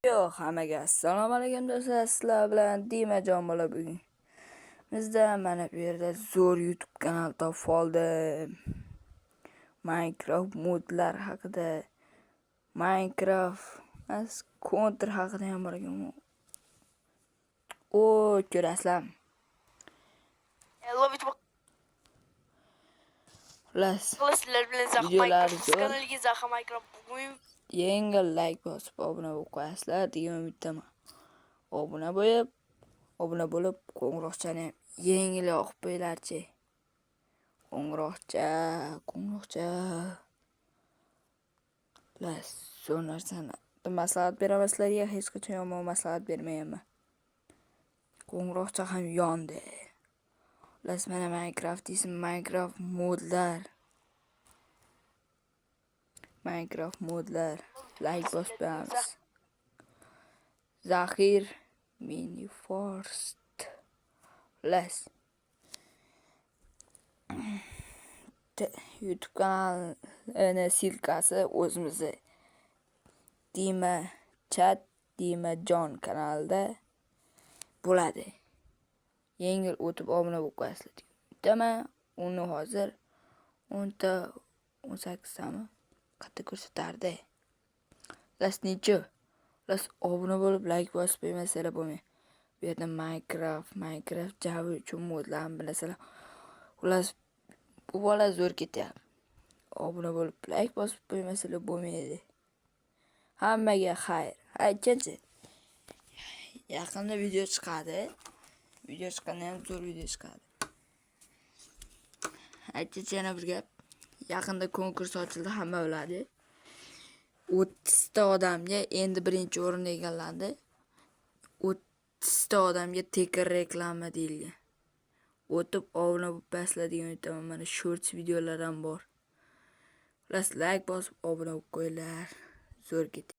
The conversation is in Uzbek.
Yo, hammaga assalomu alaykum do'stlar, sizlar bilan Dimajon bola bugun. Bizda mana bu yerda zo'r YouTube kanal topib oldim. Minecraft modlar haqida, Minecraft as Counter haqida ham bor ekan. O, ko'rasizlarmi? Ловить Xullas, sizlar bilan Zax videolar Minecraft zo'r. Kanaliga Zax Minecraft bugun Yengil like bosib obuna bo'lib qo'yasizlar degan umiddaman. Obuna bo'lib, qo'ng'iroqchani ham yengil yoqib qo'yinglarchi. Qo'ng'iroqcha, qo'ng'iroqcha. Xullas, zo'r narsani maslahat beraman sizlarga, hech qachon yomon maslahat bermayman. Qo'ng'iroqcha ham yondi. Xullas, mana Minecraft deysizmi, Minecraft modlar. Minecraft modlar. Like bosib qo'yamiz. Zahir Mini Forest. Xullas. YouTube kanalini ссылка si o'zimizni Dima Chat Dimajon kanalida bo'ladi. Yengil o'tib obuna bo'lib qo'yasizlar degan umiddaman. Uni hozir 10 ta 18 tami qayerda ko'rsatardi. Xullas, necha? Xullas, obuna bo'lib like bosib qo'ymasanglar bo'lmaydi. Bu yerda Minecraft, Minecraft Java uchun modlarni bilasizlar. Xullas, bu bola zo'r ketyapti. Obuna bo'lib like bosib qo'ymasanglar bo'lmaydi. Hammaga xayr. Ha, ikkinchi. Yaqinda video chiqadi. Video chiqqanda ham zo'r video chiqadi. Aytgacha yana bir gap. Yaqinda konkurs ochildi, hamma biladi. 30 ta odamga, endi birinchi o'rinni egallandi. 30 ta odamga tekin reklama deyilgan. O'tib obuna bo'lib qo'yasizlar degan umiddaman. Mana shorts videolar ham bor. Xullas, like bosib obuna bo'lib qo'yinglar. Zo'r ketdi.